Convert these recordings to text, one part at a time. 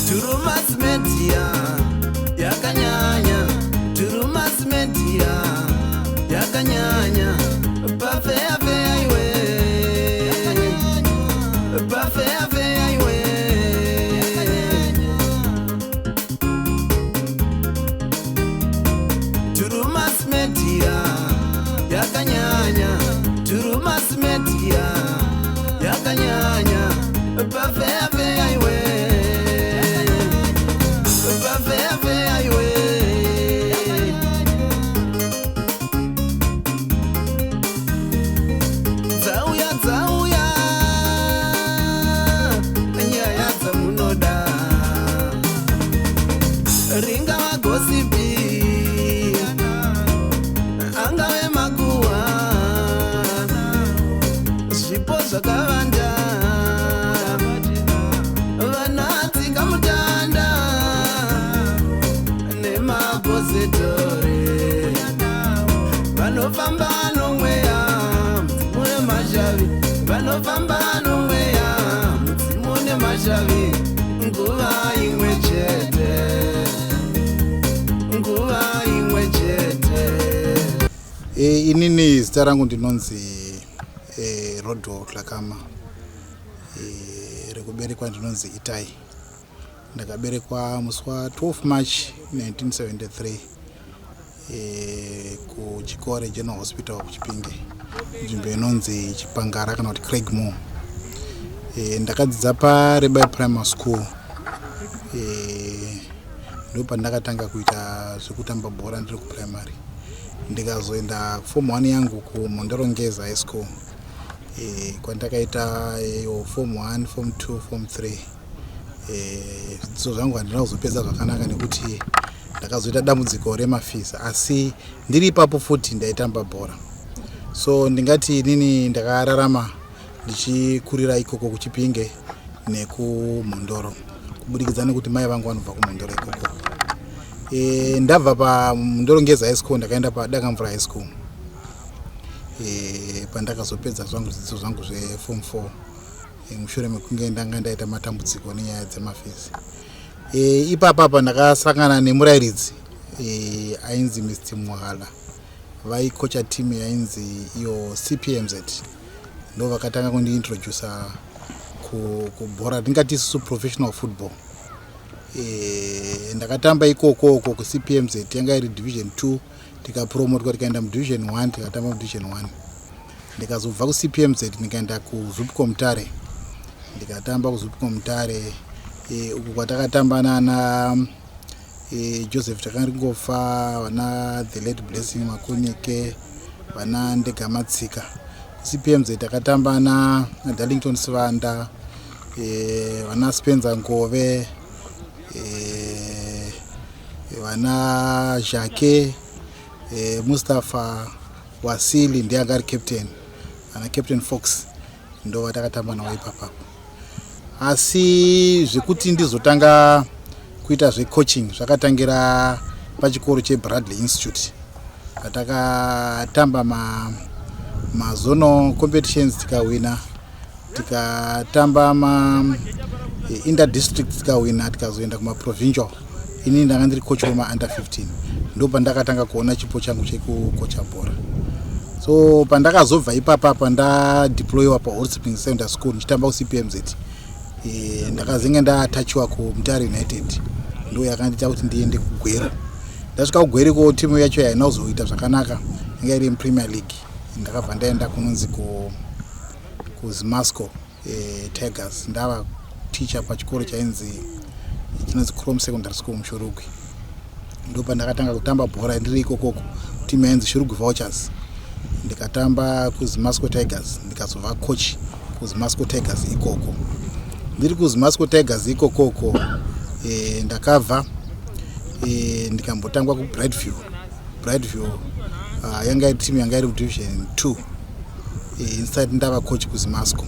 Drewmas Media yakanyanya. Drewmas Media yakanyanya. Pafeya feya iwe, pafeya feya iwe. Drewmas Media yakanyanya. Drewmas Media yakanyanya. Pafeya feya iwe, pafeya feya iwe. Dzauya, dzauya nyaya dzamunoda, ringava gossip, angave makuhwa, zvipo zvakawanda, vanatsika mutanda nemapositori vanofamba nomweya, mudzimu nemashavi, vanofamba nomweya, mudzimu nemashavi, nguva imwe chete, nguva imwe chete. Inini zita rangu ndinonzi Rodo Hlakama. Rekuberekwa ndinonzi Itai. Ndakaberekwa musi wa12 March 1973 kuChikore General Hospital, kuChipinge, nzvimbo inonzi Chipangara kana kuti Craigmore. Ndakadzidza paRebai Primary School. Ndo pandakatanga kuita zvekutamba bhora ndiri kuprimary, ndikazoenda form 1 yangu kuMhondoro-Ngezi High School, kwandakaita iyo form 1, form 2, form 3. Zvidzidzo zvangu handina kuzopedza zvakanaka nekuti ndakazoita dambudziko remafees, asi ndiri ipapo futi ndaitamba bhora. So ndingati inini ndakararama ndichikurira ikoko kuChipinge nekuMhondoro, kubudikidza nekuti mai vangu vanobva kuMhondoro ikoko. Ndabva paMhondoro-Ngezi High School, ndakaenda paDakamvura High School, pandakazopedza zvangu zvidzidzo zvangu zveform 4, mushure mekunge ndanga ndaita matambudziko nenyaya dzemafees. Ipapapa ndakasangana nemurayiridzi ainzi Mr Muhala, vaikocha timu yainzi iyo CPMZ. Ndo vakatanga kundiintrodusa kubhora, tingati isusu professional football. Ndakatamba ikokoko kuCPMZ, yanga iri Division 2, tikapromotwa tikaenda muDivision 1, tikatamba muDivision 1. Ndikazobva kuCPMZ ndikaenda kuZupco Mutare, ndikatamba kuZupco Mutare, uku kwatakatamba nana Joseph Takaringofa, vana the late Blessing Makunike, vana Ndegamatsika. CPMZ takatamba naDarlington Sivanda, vana Spencer Ngove, vana Jacke, Mustapha Wasili ndiye anga ari captain, ana Captain Fox, ndo vatakatamba navo ipapapo. Asi zvekuti ndizotanga kuita zvecoaching zvakatangira pachikoro cheBradley Institute, patakatamba mazonal competitions tikahwina, tikatamba ma interdistrict tikahwina, tikazoenda kumaprovincial. Inini ndanga ndiri coach wema-under 15. Ndo pandakatanga kuona chipo changu chekukocha bhora. So pandakazobva ipapapa, ndadeployiwa paHot Springs Secondary School ndichitamba kuCPMZ, ndakazenge ndaatachiwa kuMutare United. Ndo yakandiita kuti ndiende kuGweru. Ndasvika kuGweru ko, timu yacho haina kuzoita zvakanaka, yanga iri muPremier League. Ndakabva ndaenda kunonzi kuZimasco Tigers, ndava ticha pachikoro chainzi chinonzi Chrome Secondary School muShurugwi. Ndo pandakatanga kutamba bhora ndiri ikokoko, timu yainzi Shurugwi Vultures. Ndikatamba kuZimasco Tigers, ndikazova coach kuZimasco Tigers ikoko. Ndiri kuZimasco Tigers ikokoko, ndakabva ndikambotangwa kuBrightview. Brightview yanga iri timu yanga iri muDivision 2, ndisati ndava coach kuZimasco.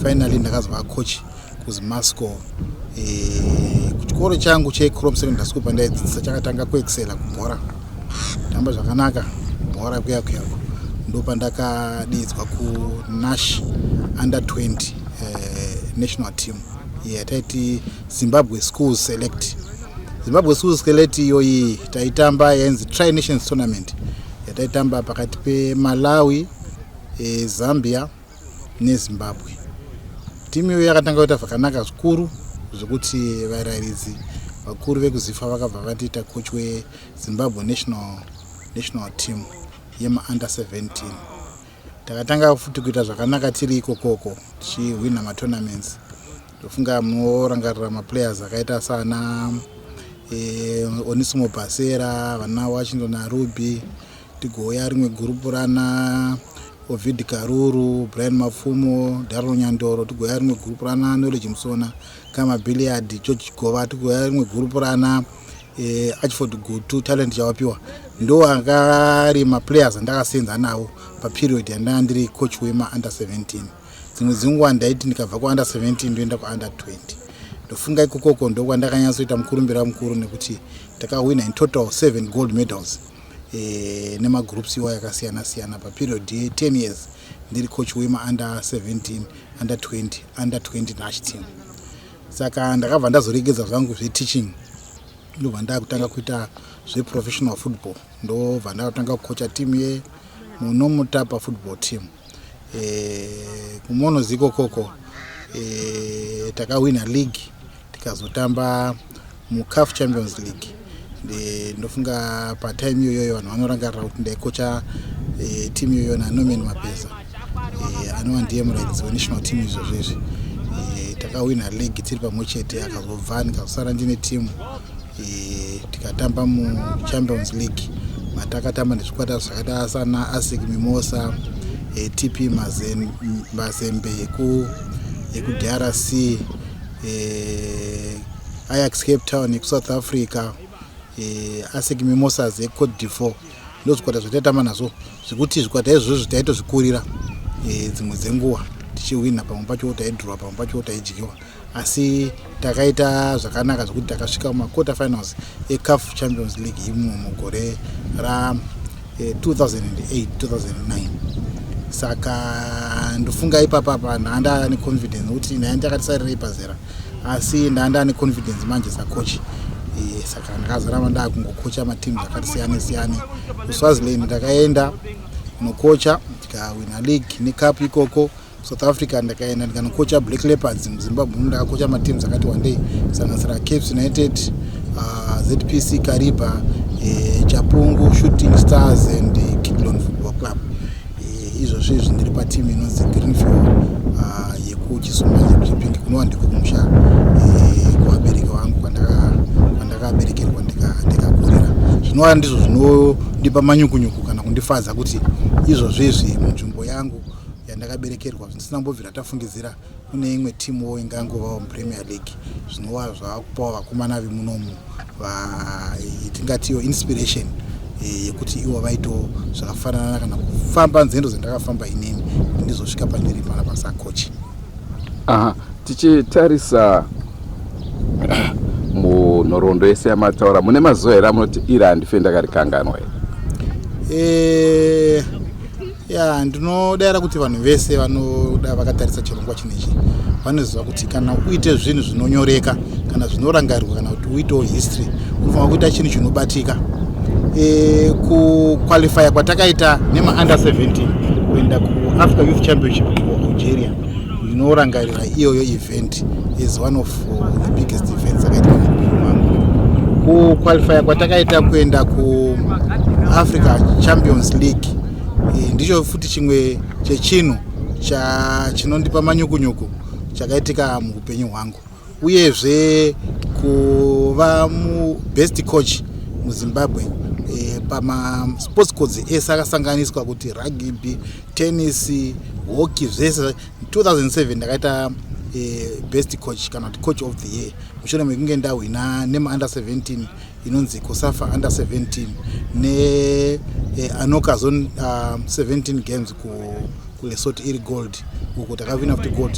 Finally ndakazova coach kuZimasco. Kuchikoro changu cheChrome Secondary School pandaidzidzisa, chakatanga kuexcela kubhora, tamba zvakanaka bhora kuya kuyako. Ndo pandakadidzwa kunash under 20 national team. Yataiti Zimbabwe School Select. Zimbabwe School Select iyoyi taitamba yainzi Tri Nations Tournament, yataitamba pakati peMalawi, Zambia neZimbabwe. Timu iyoyo yakatanga kuita zvakanaka zvikuru, zvekuti varairidzi vakuru vekuZIFA vakabva vandiita coach weZimbabwe national team yemaunder 17. Takatanga futi kuita zvakanaka tiri ikokoko, tichihwina matournaments. Ndofunga munorangarira maplayers akaita sana Onisimo Basera, vana Washington Arubi, tigouya rimwe gurupu rana Ovid Karuru, Brian Mapfumo, Daro Nyandoro, tigouya rimwe gurupu rana Knowledge Musona, Kama Billiard, George Gova, tigouya rimwe gurupu rana Archford Gutu, Talent Chawapiwa. Ndo anga maplayers andakasenza nawo paperiod yandanga ndiri coach wema-under 17. Dzimwe dzenguva ndaiti ndikabva kuunder 17 ndoenda kuunder 20. Ndofunga ikokoko ndokwandakanyatsoita mukurumbira mukuru, nekuti takahwina in total 7 gold medals nemagroups iwayo akasiyana siyana paperiod ye10 years ndiri coach wema-under 17, under 20, under 20 nash team. Saka ndakabva ndazoregedza zvangu zveteaching, ndobva ndakutanga kuita zveprofessional football. Ndobva ndakutanga kukocha team yeMunomutapa Football Team. Kumonos ikokoko takawina league, tikazotamba muCAF Champions League. Ndofunga patime iyoyoyo vanhu vanorangarira kuti ndaikocha team iyoyo naNorman Mapeza, anova ndiye murairidzi wenational team izvozvo izvi. Takawina league tiri pamwe chete, akazobva, ndikazosara ndine team. Tikatamba muChampions League, matakatamba nezvikwata zvakaita sana ASEC Mimosa, TP Mazembe yekuDRC, Ajax Cape Town yekuSouth Africa, ASEC Mimosas yeCote d'Ivoire. Ndo zvikwata zvataitamba nazvo, zvekuti zvikwata izvozvo taitozvikurira. Dzimwe dzenguva tichihwina, pamwe pacho taidhurwa, pamwe pacho taidyiwa, asi takaita zvakanaka zvekuti takasvika mumaquarter finals eCAF Champions League imomo mugore ra2008 2009. Saka ndofunga ipapapa ndanga neconfidence, nekuti ndanga ndakatisarirei pazera, asi ndanga neconfidence manje sacoach. Saka ndakazoramba ndakungokocha mateams akati siyane siyane. KuSwaziland ndakaenda kunokocha, tikawina league necup ikoko. South Africa ndakaenda ndikanokocha Black Leopards. MuZimbabwe muno ndakakocha mateams akati wandei, kusanganisira Caps United, ZPC Kariba, Chapungu, Shooting Stars and Kiglon Football Club. Izvozvo izvi ndiri patimu inonzi Greenfield yekuChisumbanje, kuChipinge, kunova ndiko kumusha kuvabereki vangu kwandakaberekerwa ndikakurira, zvinova ndizvo zvinondipa manyukunyuku kana kundifadza kuti izvozvo izvi munzvimbo yangu yandakaberekerwa, zvisina kumbobvira tafungidzira, kune imwe timuwo ingangovawo muPremier League, zvinova zvavakupawo vakomana vemunomu tingatiyo inspiration yekuti ivo vaitawo zvakafanana kana kufamba nzendo dzandakafamba inini kuti ndizosvika pandiri panapa sacoach. Aha, tichitarisa munhoroondo yese yamataura, mune mazuva here amunoti iri handife ndakarikanganwa here? Ya, ndinodayira kuti vanhu vese vanoda vakatarisa chirongwa chinechi vanoziva kuti kana uite zvinhu zvinonyoreka kana zvinorangarirwa kana kuti uitewo history, unofanira kuita chinhu chinobatika. Kuqualifya kwatakaita nemaunder 17 kuenda kuAfrica Youth Championship kuAlgeria, ndinorangarira iyoyo event is one of the biggest events akaitika muupenyu hwangu. Kuqualifya kwatakaita kuenda kuAfrica Champions League, ndicho futi chimwe chechinhu chinondipa manyukunyuku chakaitika muupenyu hwangu. Uyezve kuva mubest coach muZimbabwe pamasports codes ese akasanganiswa, kuti rugby, tennis, hockey, zvese, 2007 ndakaita best coach kana kuti coach of the year, mushure mekunge ndahwina nemaunder 17 inonzi COSAFA Under 17 neANOCA Zone 17 Games kuLesotho, iri gold. Uko takawina futi gold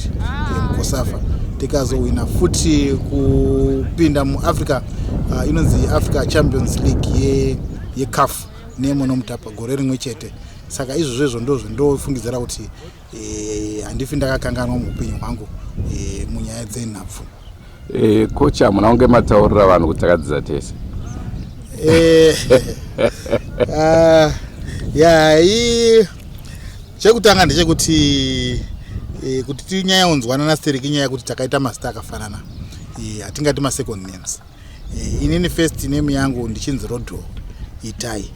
muCOSAFA, tikazowina futi kupinda muAfrica, inonzi Africa Champions League yeCAF neMonomutapa gore rimwe chete. Saka izvozvo izvo ndo zvindofungidzira kuti handifi ndakakanganwa muupenyu hwangu munyaya. panyaya dzenhabvu. E, coach hamuna kunge mataurira vanhu kuti takadzidza tese. E, ya chekutanga ndechekuti e, kuti tinyaya nastereki inyaya yekuti takaita mazita akafanana, hatingati masecond names. Inini first name yangu ndichinzi Rodwell Itai,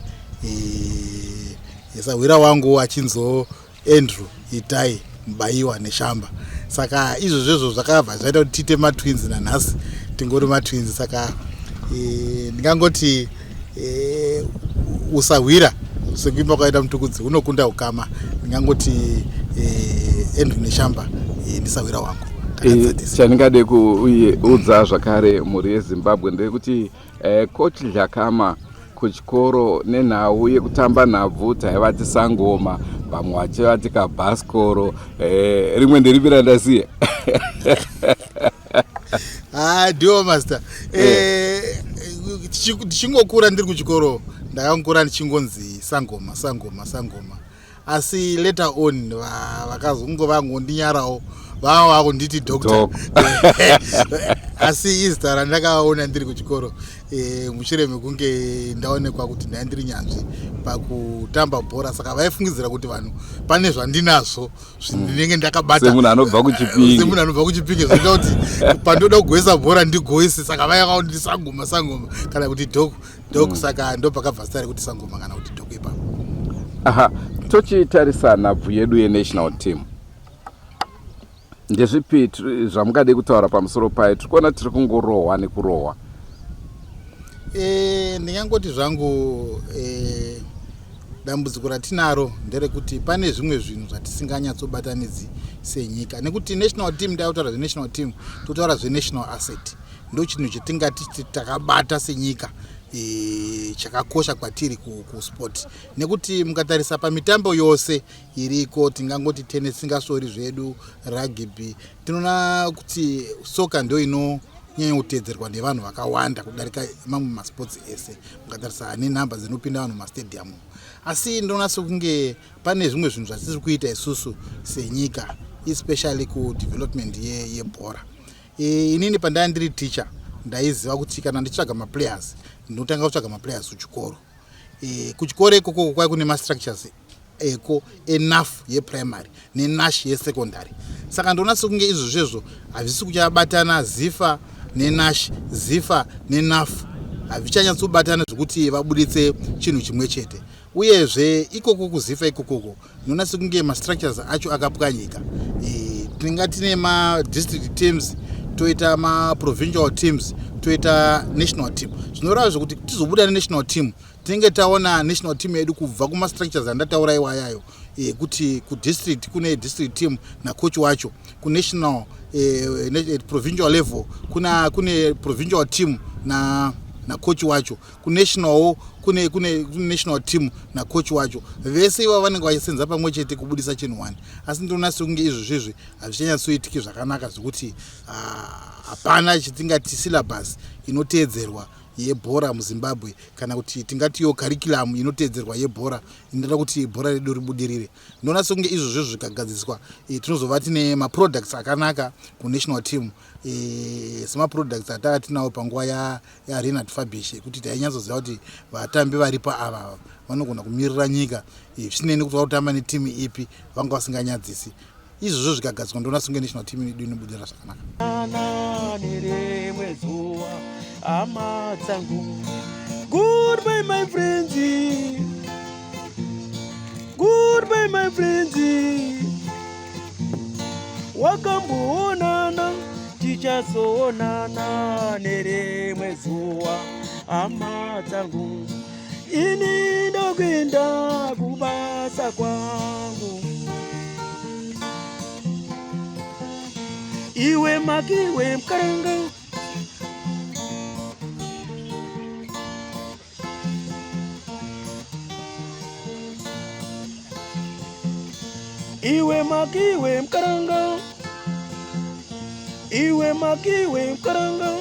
sahwira wangu achinzo Andrew Itai Mubayiwa Neshamba. Saka izvozvezvo zvakabva zvaita kuti tiite matwins, nanhasi tingori matwins. Saka ndingangoti usahwira, sekuimba kwaita Mutukudzi, unokunda ukama. Ndingangoti Andrew Neshamba ndisahwira wangu. Chandingade kuudza zvakare mhuri yeZimbabwe ndeyekuti coach Dhlakama kuchikoro nenhau yekutamba nhabvu taivati Sangoma, vamwe vachivati Kabhasikoro. Rimwe nderipi randasiya? Ah, ndiwo master. Ndichingokura ndiri kuchikoro ndakangokura ndichingonzi Sangoma, Sangoma, Sangoma, asi later on vakazongo vangondinyarawo, vava vakunditi Doctor. Asi izita randakaona ndiri kuchikoro mushure mekunge ndaonekwa kuti ndai ndiri nyanzvi pakutamba bhora, saka vaifungidzira kuti vanhu pane zvandinazvo zvindinenge ndakabata. Semunhu anobva kuChipinge. Semunhu anobva kuChipinge, zvoita kuti pandoda kugoisa bhora ndigoise. Saka vaiva kuti Sangoma, Sangoma kana kuti Doc, Doc. Saka ndo pakabva zita rekuti Sangoma kana kuti Doc ipapo. Aha, tochitarisa nhabvu yedu yenational team, ndezvipi zvamungade kutaura pamusoro payo? Tiri kuona tiri kungorohwa nekurohwa. Ndingangoti zvangu dambudziko ratinaro nderekuti pane zvimwe zvinhu zvatisinganyatsobatanidzi senyika, nekuti national team, ndakutaura zvenational team, totaura zvenational asset, ndo chinhu chatingati takabata senyika chakakosha kwatiri kusport, nekuti mukatarisa pamitambo yose iriko, tingangoti tennis, tingasori zvedu rugby, tinoona kuti soka ndo inonyanya kuteedzerwa nevanhu vakawanda kudarika mamwe masports ese, mukatarisa nenhamba dzinopinda vanhu mumastadium. Asi ndinoona sekunge pane zvimwe zvinhu zvatisiri kuita isusu senyika, especially kudevelopment yebhora. Inini pandanga ndiri teacher ndaiziva kuti kana ndichitsvaga maplayers ndinotanga kutsvaga maplayers kuchikoro. Kuchikoro ikoko kwai kune mastructures eko eNAF yeprimary neNASH yesecondary. Saka ndoona sekunge izvozvezvo hazvisi kuchabatana, ZIFA neNASH, ZIFA neNAF hazvichanyatsobatana zvekuti vabuditse chinhu chimwe chete. Uyezve ikoko kuZIFA ikokoko ndinoona sekunge mastructures acho akapwanyika. Tinenge tine madistrict teams, toita maprovincial teams, toita national team. Zvinoreva zvekuti tizobuda nenational team tinenge taona national team yedu kubva kumastructures andataura iwayayo, ekuti kudistrict kune district team nacoach wacho, kunational provincial level kune provincial team na nacoach wacho, kunationalwo kune national team nacoach wacho. Vese ivavo vanenge vachisenza pamwe chete kubudisa chinhu one. Asi ndinoona sekunge izvozvizvi hazvichanyatsoitiki zvakanaka, zvekuti hapana chitingati syllabus inoteedzerwa yebhora muZimbabwe, kana kuti tingatiyo curriculum inoteedzerwa yebhora inoita kuti bhora redu ribudirire. Ndinoona sekunge izvozvo zvikagadziswa, tinozova tine maproducts akanaka kunational team, semaproducts atanga tinawo panguva yaRenard Fabisch, ekuti tainyatsoziva kuti vatambi varipo ava vanogona kumirira nyika, zvisinei nekuti vari kutamba netimu ipi, vanga vasinganyadzisi. Izvozvo zvikagadziswa, ndoona sekunge national team yedu inobudirira zvakanaka. Nerimwe zuva, hama dzangu. Goodbye my friends, goodbye my friends. Wakamboonana, tichazoonana nerimwe zuva, hama dzangu. Ini ndokuenda kubasa kwangu. Iwe Makiwe Mukaranga. Iwe Makiwe Mukaranga, iwe Makiwe Mukaranga.